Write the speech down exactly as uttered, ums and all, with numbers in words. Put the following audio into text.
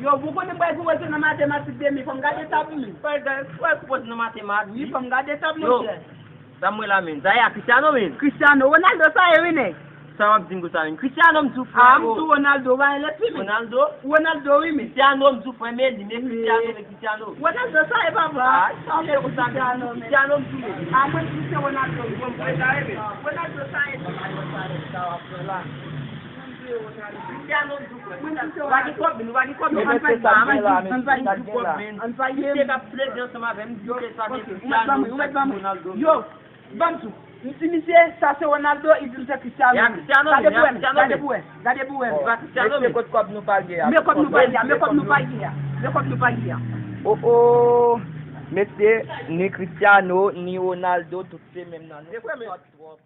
Yo, ou konnen m bay gwo poze nan matematik demi, fò m gade tab wi. Fò l gade, fò l gade poze nan matematik. Wi, fò m gade tab, monchè. Sa m wè la, men. Sa e a Cristiano, men. Cristiano, Ronaldo sa e wi, nèg. Sa w ap di m konsa, men. Cristiano, m di w frè. Ah, m di w Ronaldo, pa enlèt wi, men. Ronaldo? Ronaldo, wi, men. Cristiano, m di w frè, men li, men Cristiano, men Cristiano. Ronaldo sa e, papa. Ah, sa w fè konsa, men. Cristiano, m di w, men. Ah, mwen, m di w se Ronaldo, wi. Ronaldo sa e, wi. Cristiano, m di w frè. Ou pa gen kòb, men, ou pa gen kòb, men. Ann pa di kòb, men. Ann pa di kòb, men. Ann pa di kòb, men. Misye k ap plede ansanm avè m, m di w ke sa gen Cristiano, Messi, Ronaldo. Yo, ban m di w. M di misye, sa se Ronaldo, li di m se Cristiano. Gade pou wè, gade pou wè, gade pou wè. Mesye, kot kòb nou pale a? Men kòb nou pale a, men kòb nou pale a. Men kòb nou pale a. Oh, oh. Mesye, ni Cristiano, ni Ronaldo, tout se menm nan. Nou sòt twòp.